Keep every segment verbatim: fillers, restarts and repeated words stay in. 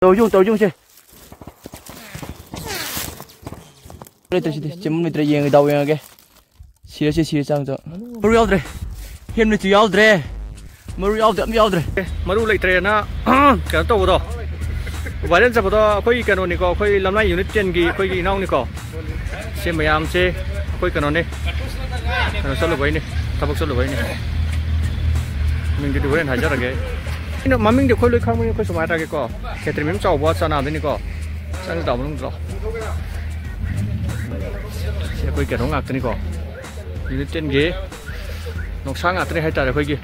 ꯇꯧꯔꯤꯁꯤ ꯌꯦꯡꯉꯨ, ꯇꯧꯔꯤꯁꯤ ꯌꯦꯡꯉꯨꯁꯦ꯫ ꯂꯩꯇ꯭ꯔꯦ ꯁꯤꯗꯤ, ꯆꯦꯟꯐꯝ ꯂꯩꯇ꯭ꯔꯦ, ꯌꯦꯡꯉꯒꯦ, ꯗꯥꯎ ꯌꯦꯡꯉꯒꯦ꯫ ꯁꯤꯔꯁꯤ, ꯁꯤꯔ ꯆꯥꯡ ꯆꯥꯡ꯫ ꯃꯔꯨ ꯌꯥꯎꯗ꯭ꯔꯦ꯫ ꯍꯦꯝꯂꯦꯠꯁꯨ ꯌꯥꯎꯗ꯭ꯔꯦ꯫ ꯃꯔꯨ ꯌꯥꯎꯗ꯭ꯔꯦ, ꯑꯝ ꯌꯥꯎꯗ꯭ꯔꯦ꯫ ꯃꯔꯨ ꯂꯩꯇ꯭ꯔꯦꯅ ꯀꯩꯅꯣ ꯇꯧꯕꯗꯣ, viral ꯆꯠꯄꯗꯣ ꯑꯩꯈꯣꯏ ꯀꯩꯅꯣꯅꯤꯀꯣ, ꯑꯩꯈꯣꯏ ꯂꯝꯂꯥꯏ unit tenꯒꯤ ꯑꯩꯈꯣꯏꯒꯤ ꯏꯅꯥꯎꯅꯤꯀꯣ꯫ ꯁꯤ ꯃꯌꯥꯝꯁꯦ ꯑꯩꯈꯣꯏ ꯀꯩꯅꯣꯅꯦ, ꯀꯩꯅꯣ ꯆꯠꯂꯨꯕꯩꯅꯦ, ꯊꯕꯛ ꯆꯠꯂꯨꯕꯩꯅꯦ꯫ ꯃꯤꯡꯗꯨꯗꯤ ꯍꯣꯔꯦꯟ ꯍꯥꯏꯖꯔꯒꯦ꯫ ꯑꯩꯅ ꯃꯃꯤꯡꯗꯤ ꯑꯩꯈꯣꯏ ꯂꯣꯏ ꯈꯪꯕꯅꯤ, ꯑꯩꯈꯣꯏ ꯁꯨꯃꯥꯏꯅ ꯍꯥꯏꯔꯒꯦꯀꯣ꯫ ꯈꯦꯇ꯭ꯔꯤ ꯃꯌꯨꯝ ꯆꯥꯎꯕ ꯆꯅꯥꯗꯣꯏꯅꯤꯀꯣ꯫ ꯆꯪꯁꯤ ꯂꯥꯛꯑꯣ ꯃꯅꯨꯡꯗ ꯂꯥꯛꯑꯣ꯫ ꯁꯤ ꯑꯩꯈꯣꯏ ꯀꯩꯅꯣ ꯉꯥꯛꯇꯅꯤꯀꯣ꯫ Unit tenꯒꯤ ꯅꯣꯡꯁꯥ ꯉꯥꯛꯇꯅꯤ ꯍꯥꯏꯇꯥꯔꯦ ꯑꯩꯈꯣꯏꯒꯤ꯫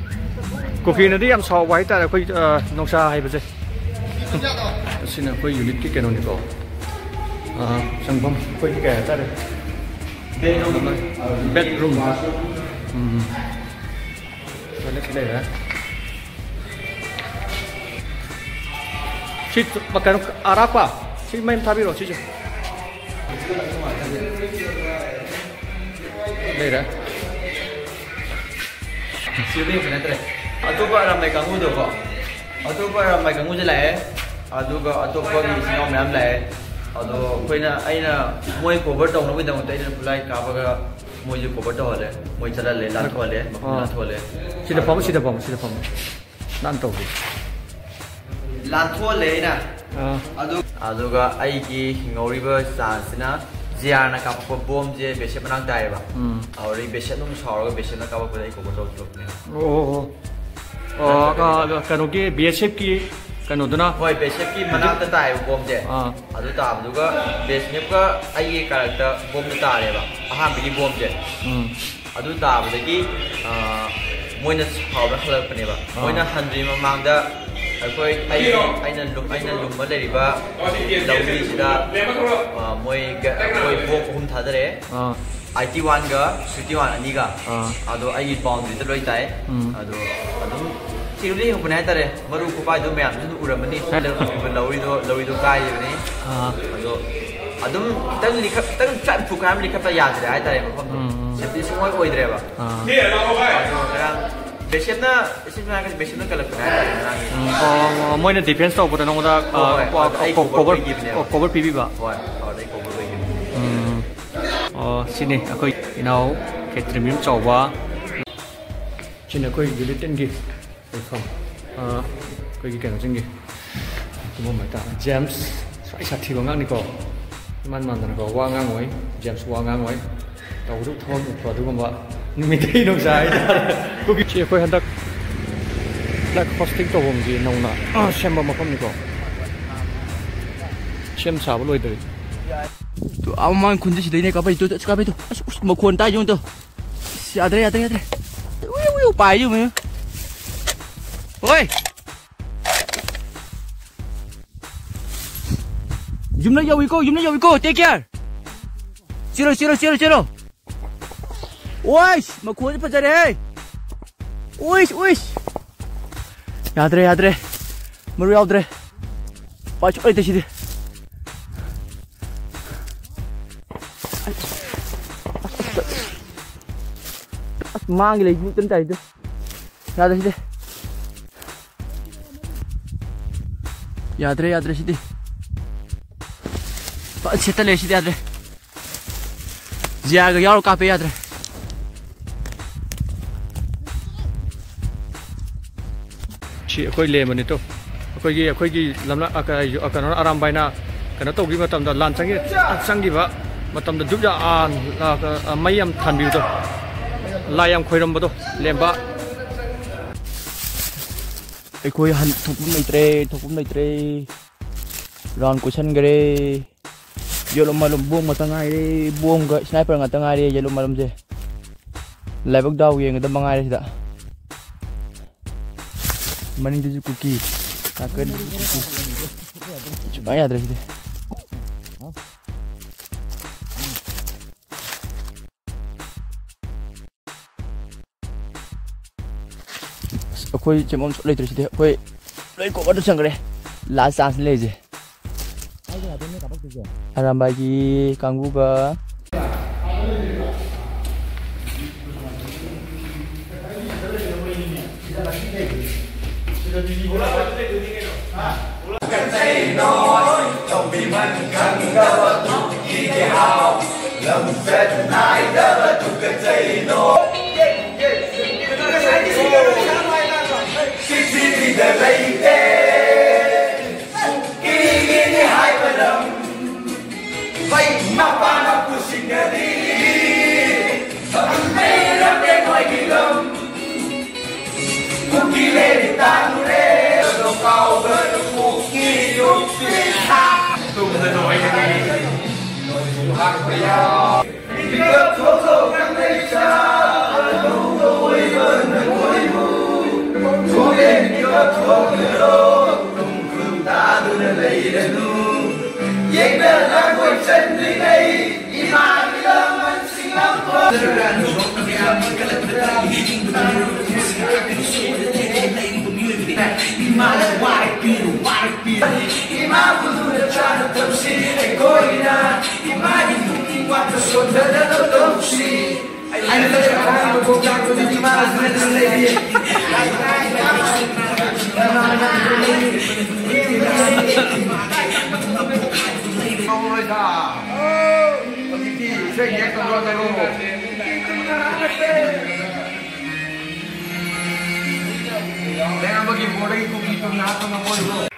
ꯀꯨꯀꯤꯅꯗꯤ ꯌꯥꯝ ꯁꯥꯎꯕ ꯍꯥꯏꯇꯥꯔꯦ ꯑꯩꯈꯣꯏ, ꯑ, ꯅꯣꯡꯁꯥ ꯍꯥꯏꯕꯁꯦ꯫ ꯑꯁꯤꯅ ꯑꯩꯈꯣꯏ unitꯀꯤ ꯀꯩꯅꯣꯅꯤꯀꯣ꯫ ꯑ, ꯆꯪꯐꯝ ꯑꯩꯈꯣꯏꯒꯤ ꯀꯩ ꯍꯥꯏꯇꯥꯔꯦ꯫ Bedroom꯫ ꯎꯝ꯫ Toilet ꯂꯩꯔꯦ꯫ ꯁꯤ ꯀꯩꯅꯣ ꯑꯔꯥꯛꯄ꯫ ꯁꯤ ꯃꯩ ꯑꯃ ꯊꯥꯕꯤꯔꯣ ꯁꯤꯁꯦ꯫ ꯂꯩꯔꯦ꯫ ꯁꯤꯗꯤ ꯅꯠꯇ꯭ꯔꯦ꯫ ꯑꯇꯣꯞꯄ ꯑꯔꯥꯝꯕꯥꯏ ꯀꯥꯡꯕꯨꯗꯣꯀꯣ꯫ ꯑꯇꯣꯞꯄ ꯑꯔꯥꯝꯕꯥꯏ ꯀꯥꯡꯕꯨꯁꯦ ꯂꯥꯛꯑꯦ꯫ ꯑꯗꯨꯒ ꯑꯇꯣꯞꯄꯒꯤ ꯏꯆꯤꯟ ꯏꯅꯥꯎ ꯃꯌꯥꯝ ꯂꯥꯛꯑꯦ꯫ ꯑꯗꯣ ꯑꯩꯈꯣꯏꯅ, ꯑꯩꯅ ꯃꯣꯏ cover ꯇꯧꯅꯕꯒꯤꯗꯃꯛꯇ ꯑꯩꯅ ꯈꯨꯠꯂꯥꯏ ꯀꯥꯞꯄꯒ ꯃꯣꯏꯁꯨ cover ꯇꯧꯍꯜꯂꯦ꯫ ꯃꯣꯏ ꯆꯠꯍꯜꯂꯦ, ꯂꯥꯟꯊꯣꯛꯍꯜꯂꯦ, ꯃꯐꯝ ꯑꯥ꯫ ꯂꯥꯟꯊꯣꯛꯍꯜꯂꯦ꯫ ꯁꯤꯗ ꯐꯝꯃꯣ, ꯁꯤꯗ ꯐꯝꯃꯣ, ꯁꯤꯗ ꯐꯝꯃꯣ꯫ ꯅꯥꯟ ꯇꯧꯒꯦ꯫ ꯂꯥꯟꯊꯣꯛꯍꯜꯂꯦ ꯑꯩꯅ꯫ ꯑꯥ꯫ ꯑꯗꯨ, ꯑꯗꯨꯒ ꯑꯩꯒꯤ ꯍꯤꯡꯍꯧꯔꯤꯕ ꯆꯥꯟꯁꯁꯤꯅ ꯖꯦ ꯑꯥꯔꯅ ꯀꯥꯞꯄꯛꯄ ꯕꯣꯝꯁꯦ ꯕꯦꯁꯦꯞ ꯃꯅꯥꯛ ꯇꯥꯏꯌꯦꯕ꯫ ꯎꯝ꯫ ꯑꯗꯨꯗꯩ ꯕꯦꯁꯦꯞ ꯑꯗꯨꯝ ꯁꯥꯎꯔꯒ ꯕꯦꯁꯦꯞꯅ ꯀꯥꯞꯄꯛꯄꯗ ꯑꯩ cover ꯇꯧꯊꯣꯛꯄꯅꯦ꯫ ꯑꯣ, ꯑꯣ, ꯑꯣ꯫ ꯑꯣ, ꯑ, ꯑ, ꯀꯩꯅꯣꯒꯤ ꯕꯤ ꯑꯦꯁ ꯑꯦꯐꯀꯤ ꯀꯩꯅꯣꯗꯨꯅ? ꯍꯣꯏ, ꯕꯦꯁꯦꯞꯀꯤ ꯃꯅꯥꯛꯇ ꯇꯥꯏꯌꯦꯕ ꯕꯣꯝꯁꯦ꯫ ꯑꯥ꯫ ꯑꯗꯨ ꯇꯥꯕꯗꯨꯒ ꯕꯦꯁꯦꯞꯀ ꯑꯩꯒꯤ ꯀꯥꯔꯛꯇ ꯕꯣꯝꯗꯣ ꯇꯥꯔꯦꯕ, ꯑꯍꯥꯟꯕꯒꯤ ꯕꯣꯝꯁꯦ꯫ ꯎꯝ꯫ ꯑꯗꯨ ꯇꯥꯕꯗꯒꯤ, ꯑ, ꯃꯣꯏꯅ ꯁꯥꯎꯔ ꯍꯜꯂꯛꯄꯅꯦꯕ꯫ ꯑꯥ꯫ ꯃꯣꯏꯅ ꯍꯟꯗ꯭ꯔꯤ ꯃꯃꯥꯡꯗ ꯑꯩꯈꯣꯏ, ꯑꯩ, ꯑꯩꯅ ꯂꯨꯝ-, ꯑꯩꯅ ꯂꯨꯝꯕ ꯂꯩꯔꯤꯕ ꯂꯧꯔꯤꯁꯤꯗ, ꯑ, ꯃꯣꯏ ꯒ-, ꯃꯣꯏ ꯕꯣꯝ ꯑꯍꯨꯝ ꯊꯥꯗꯔꯛꯑꯦ꯫ ꯑꯥ꯫ ꯑꯥꯏꯇꯤ ꯋꯥꯟꯒ ꯐꯤꯐꯇꯤ ꯋꯥꯟ ꯑꯅꯤꯒ꯫ ꯑꯥ꯫ ꯑꯗꯣ ꯑꯩꯒꯤ boundaryꯗ ꯂꯣꯏ ꯇꯥꯏ꯫ ꯎꯝ꯫ ꯑꯗꯣ ꯑꯗꯨꯝ ꯊꯤꯔꯨꯗ ꯌꯦꯡꯉꯛꯄꯅꯦ ꯍꯥꯏꯇꯥꯔꯦ꯫ ꯃꯔꯨ ꯈꯨꯄꯥꯏꯗꯣ ꯃꯌꯥꯝꯁꯨ ꯑꯗꯨꯝ ꯎꯔꯝꯃꯅꯤ꯫ ꯍꯥꯏ꯫ ꯂꯧꯔꯤꯗꯣ, ꯂꯧꯔꯤꯗꯣ ꯀꯥꯏꯔꯤꯕꯅꯤ꯫ ꯑꯥ꯫ ꯑꯗꯣ ꯑꯗꯨꯝ ꯈꯤꯇꯪ ꯂꯤꯈꯠ-, ꯈꯤꯇꯪ ꯆꯠ ꯐꯨꯀꯥꯏ ꯑꯃ ꯂꯤꯈꯠꯄ ꯌꯥꯗ꯭ꯔꯦ ꯍꯥꯏꯇꯥꯔꯦ ꯃꯐꯝꯗꯣ꯫ ꯎꯝ, ꯎꯝ꯫ Safety ꯁꯨꯡꯑꯣꯏ ꯑꯣꯏꯗ꯭ꯔꯦꯕ꯫ ꯑꯥ꯫ ꯑꯗꯣ ꯉꯔꯥꯡ ꯕꯦꯁꯦꯝꯅ, ꯕꯦꯁꯦꯝꯅ ꯍꯥꯏꯔꯒꯗꯤ ꯕꯦꯁꯦꯝꯅ ꯀꯜꯂꯛꯄꯅꯦ ꯍꯥꯏꯇꯥꯔꯦ, ꯉꯔꯥꯡꯒꯤ꯫ ꯎꯝ, ꯑꯣ, ꯃꯣꯏꯅ ꯗꯤꯐꯦꯟꯁ ꯇꯧꯕꯗ ꯅꯉꯣꯟꯗ, ꯍꯣꯏ, ꯍꯣꯏ, ꯑ, ꯑꯗ ꯑꯩ ꯀꯣ-, ꯀꯣꯚꯔ ꯀꯣꯚꯔ ꯄꯤꯈꯤꯕꯅꯦꯕ꯫ ꯀꯣ-, ꯀꯣꯚꯔ ꯄꯤꯕꯤꯕ? ꯍꯣꯏ, ꯑꯗ ꯑꯩ ꯀꯣꯚꯔ ꯄꯤꯈꯤꯕꯅꯦ꯫ ꯎꯝ꯫ ꯑꯣ, ꯁꯤꯅꯤ ꯑꯩꯈꯣꯏ ꯏꯅꯥꯎ ꯈꯦꯇ꯭ꯔꯤꯃꯌꯨꯝ ꯆꯥꯎꯕ꯫ ꯁꯤꯅꯤ ꯑꯩꯈꯣꯏ ꯒꯤꯂꯤꯇꯟꯒꯤ ꯂꯩꯐꯝ꯫ ꯑ, ꯑꯩꯈꯣꯏꯒꯤ ꯀꯩꯅꯣꯁꯤꯡꯒꯤ ꯇꯨꯝꯐꯝ ꯍꯥꯏꯇꯥꯔꯦ꯫ ꯖꯦꯝꯁ ꯁ꯭ꯋꯥꯏ ꯁꯥꯊꯤꯕ ꯑꯉꯥꯡꯅꯤꯀꯣ꯫ ꯏꯃꯥꯟ ꯃꯥꯟꯗꯅꯀꯣ, ꯋꯥ ꯉꯥꯡꯉꯣꯏ꯫ ꯖꯦꯝꯁ ꯋꯥ ꯉꯥꯡꯉꯣꯏ꯫ ꯇꯧꯕꯗ ꯊꯕꯛ ꯊꯣꯛꯄ ꯑꯗꯨꯒꯨꯝꯕ ꯅꯨꯃꯤꯠꯇꯩ ꯅꯨꯡꯁꯥ ꯍꯥꯏꯇꯥꯔꯦ꯫ ꯁꯤ ꯑꯩꯈꯣꯏ ꯍꯟꯗꯛ ꯐ꯭ꯂꯦꯛ ꯍꯣꯁꯇꯤꯡ ꯇꯧꯐꯝꯒꯤ ꯅꯧꯅ, ꯑ, ꯁꯦꯝꯕ ꯃꯐꯝꯅꯤꯀꯣ꯫ ꯁꯦꯝ ꯁꯥꯕ ꯂꯣꯏꯗ꯭ꯔꯤ꯫ ꯇꯨ, ꯑꯥ, ꯃꯃꯥꯡ ꯈꯨꯟꯁꯦ ꯁꯤꯗꯩꯅꯦ ꯀꯥꯞꯄꯛꯏ꯫ ꯇꯨ, ꯇꯨ, ꯀꯥꯞꯄꯛꯏ ꯇꯨ꯫ ꯑꯁ, ꯎꯁ, ꯃꯈꯣꯟ ꯇꯥꯏ ꯌꯦꯡꯉꯨ ꯇꯨ꯫ ꯑꯁ, ꯌꯥꯗ꯭ꯔꯦ, ꯌꯥꯗ꯭ꯔꯦ, ꯌꯥꯗ꯭ꯔꯦ꯫ ꯎꯏꯌꯨ, ꯎꯏꯌꯨ, ꯄꯥꯏ ꯌꯦꯡꯉꯨ꯫ ꯍꯣꯏ꯫ ꯌꯨꯝꯗ ꯌꯧꯏꯀꯣ, ꯌꯨꯝꯗ ꯌꯧꯏꯀꯣ, take care꯫ ꯆꯦꯜꯂꯣ, ꯆꯦꯜꯂꯣ, ꯆꯦꯜꯂꯣ, ꯆꯦꯜꯂꯣ꯫ ꯑꯣꯏꯁ, ꯃꯈꯣꯟꯁꯦ ꯐꯖꯔꯦꯍꯦ꯫ ꯑꯣꯏꯁ, ꯑꯣꯏꯁ꯫ ꯌꯥꯗ꯭ꯔꯦ, ꯌꯥꯗ꯭ꯔꯦ꯫ ꯃꯔꯨ ꯌꯥꯎꯗ꯭ꯔꯦ꯫ ꯎꯄꯥꯏ ꯁꯨꯡꯂꯩ ꯂꯩꯇꯦ ꯁꯤꯗꯤ꯫ ꯑꯁ, ꯃꯥꯡꯒꯤ ꯂꯩ ꯇꯥꯏꯗ꯫ ꯌꯥꯗ꯭ꯔꯦ ꯁꯤꯗꯤ꯫ ꯌꯥꯗ꯭ꯔꯦ, ꯌꯥꯗ꯭ꯔꯦ ꯁꯤꯗꯤ꯫ ꯐꯖꯅ ꯁꯦꯠꯇ ꯂꯩ ꯁꯤꯗꯤ, ꯌꯥꯗ꯭ꯔꯦ꯫ ꯖꯤꯌꯥꯒ ꯌꯥꯎꯔ ꯀꯥꯞꯄꯦ, ꯌꯥꯗ꯭ꯔꯦ꯫ ꯁꯤ ꯑꯩꯈꯣꯏ ꯂꯦꯝꯕꯅꯤ ꯇꯣ꯫ ꯑꯩꯈꯣꯏꯒꯤ, ꯑꯩꯈꯣꯏꯒꯤ ꯂꯝꯂꯛ-, ꯑ, ꯀ-, ꯑ, ꯀꯩꯅꯣ, ꯑꯔꯥꯝꯕꯥꯏꯅ ꯀꯩꯅꯣ ꯇꯧꯈꯤꯕ ꯃꯇꯝꯗ, ꯂꯥꯟ ꯆꯪꯈꯤ-, ꯆꯪꯈꯤꯕ ꯃꯇꯝꯗ ꯗꯨꯞ ꯌꯥ-, ꯑ, ꯑ, ꯑ, ꯃꯩ ꯌꯥꯝ ꯊꯥꯟꯕꯤꯕꯗꯣ, ꯂꯥꯏ ꯌꯥꯝ ꯈꯣꯏꯔꯝꯕꯗꯣ, ꯂꯦꯝꯕ꯫ ꯑꯩꯈꯣꯏ ꯍꯟ-, ꯊꯣꯛꯐꯝ ꯂꯩꯇ꯭ꯔꯦ, ꯊꯣꯛꯐꯝ ꯂꯩꯇ꯭ꯔꯦ꯫ ꯔꯥꯎꯟ ꯀꯣꯏꯁꯟꯈ꯭ꯔꯦ꯫ ꯌꯦꯂꯣ ꯃꯥꯂꯨꯝ ꯕꯣꯝ ꯉꯥꯛꯇ ꯉꯥꯏꯔꯦ꯫ ꯕꯣꯝꯒ ꯁ꯭ꯅꯥꯏꯄꯔ ꯉꯥꯛꯇ ꯉꯥꯏꯔꯦ ꯌꯦꯂꯣ ꯃꯥꯂꯨꯝꯁꯦ꯫ ꯂꯥꯏꯕꯛ ꯗꯥꯎ ꯌꯦꯡꯒꯗꯕ ꯉꯥꯏꯔꯦ ꯁꯤꯗ꯫ ꯃꯅꯤꯡꯗꯁꯨ ꯀꯨꯀꯤ, ꯅꯥꯀꯟꯗꯁꯨ ꯀꯨꯀꯤ꯫ ꯁꯨꯡꯌꯥ ꯌꯥꯗ꯭ꯔꯦ ꯁꯤꯗꯤ꯫ ꯑꯁ, ꯑꯩꯈꯣꯏ ꯆꯦꯟꯐꯝ ꯁꯨꯡꯂꯩ ꯂꯩꯇ꯭ꯔꯦ ꯁꯤꯗꯤ꯫ ꯑꯩꯈꯣꯏ ꯂꯣꯏ ꯀꯣꯚꯔꯗ ꯆꯪꯈ꯭ꯔꯦ꯫ ꯂꯥꯁ ꯆꯥꯟꯁ ꯂꯩꯔꯤꯁꯦ꯫ ꯑꯔꯥꯝꯕꯥꯏꯒꯤ ꯀꯥꯡꯕꯨꯒ꯫ ꯀꯆꯩꯅꯣ, ꯇꯧꯕꯤꯃꯟ ꯈꯪꯗꯕ ꯇꯨꯀꯤꯒꯤ ꯍꯥꯎ, ꯂꯝꯆꯠ ꯅꯥꯏꯗꯕ ꯇꯨꯀꯆꯩꯅꯣ꯫ ꯄ꯭ꯔꯤꯊꯤꯕꯤꯗ ꯂꯩꯇꯦ ꯀꯨꯀꯤꯒꯤꯅꯤ ꯍꯥꯏꯕ ꯂꯝ꯫ ꯃꯩ ꯃꯄꯥꯟꯅ ꯄꯨꯁꯤꯟꯒꯅꯤ꯫ ꯂꯩꯔꯝꯃꯦ ꯃꯣꯏꯒꯤ ꯂꯝ꯫ ꯀꯨꯀꯤ ꯂꯩꯔꯤ ꯇꯥꯡꯂꯨꯔꯦ꯫ ꯑꯗꯣ ꯀꯥꯎꯕ ꯀꯨꯀꯤ ꯅꯨꯄꯤ ꯁꯥ꯫ ꯇꯨꯡꯗ ꯅꯣꯏꯗꯒꯤ ꯅꯣꯏꯕꯨ ꯍꯥꯠꯄ ꯌꯥꯎ꯫ ꯃꯤꯀꯞ ꯊꯣꯛꯂꯣ ꯀꯪꯂꯩꯁꯥ, ꯑꯅꯧꯕ ꯑꯣꯏꯕ ꯅꯈꯣꯏꯕꯨ꯫ ꯊꯣꯛꯂꯦ ꯃꯤꯀꯞ ꯊꯣꯛꯂꯣ, ꯇꯨꯝꯈꯨꯜ ꯇꯥꯗꯨꯅ ꯂꯩꯔꯅꯨ꯫ ꯌꯦꯛꯅ ꯂꯥꯡꯒꯣꯏ ꯆꯟꯗ꯭ꯔꯤꯉꯩ ꯏꯃꯥꯒꯤ ꯂꯃꯟ ꯁꯤꯡꯂꯝꯕ꯫ ꯏꯃꯥꯅ ꯋꯥꯔꯛꯄꯤꯔꯨ, ꯋꯥꯔꯛꯄꯤꯔꯨ꯫ ꯏꯃꯥꯕꯨ ꯂꯨꯅ ꯆꯥꯟꯅ ꯇꯧꯁꯤ ꯑꯩꯈꯣꯏꯅ꯫ ꯏꯃꯥꯒꯤ ꯄꯨꯛꯅꯤꯡ ꯋꯥꯠꯄ ꯁꯣꯟꯊꯗꯅꯕ ꯇꯧꯁꯤ꯫ ꯑꯩꯅ ꯂꯩꯔꯤꯕ ꯑꯍꯥꯟꯕ ꯄꯣꯛꯇꯥꯛꯄꯗꯤ ꯏꯃꯥꯅ ꯁꯨꯃꯥꯏꯅ ꯂꯩꯔꯤ꯫ ꯍꯧꯖꯤꯛꯇꯤ ꯏꯁꯩ ꯍꯦꯛ ꯇꯧꯔꯣ, ꯇꯧꯔꯣ꯫ ꯂꯩꯉꯝꯕꯒꯤ ꯕꯣꯔꯗꯒꯤ ꯀꯨꯀꯤ ꯇꯨꯝꯅ ꯍꯥꯠꯄ ꯉꯝꯃꯣꯏꯀꯣ꯫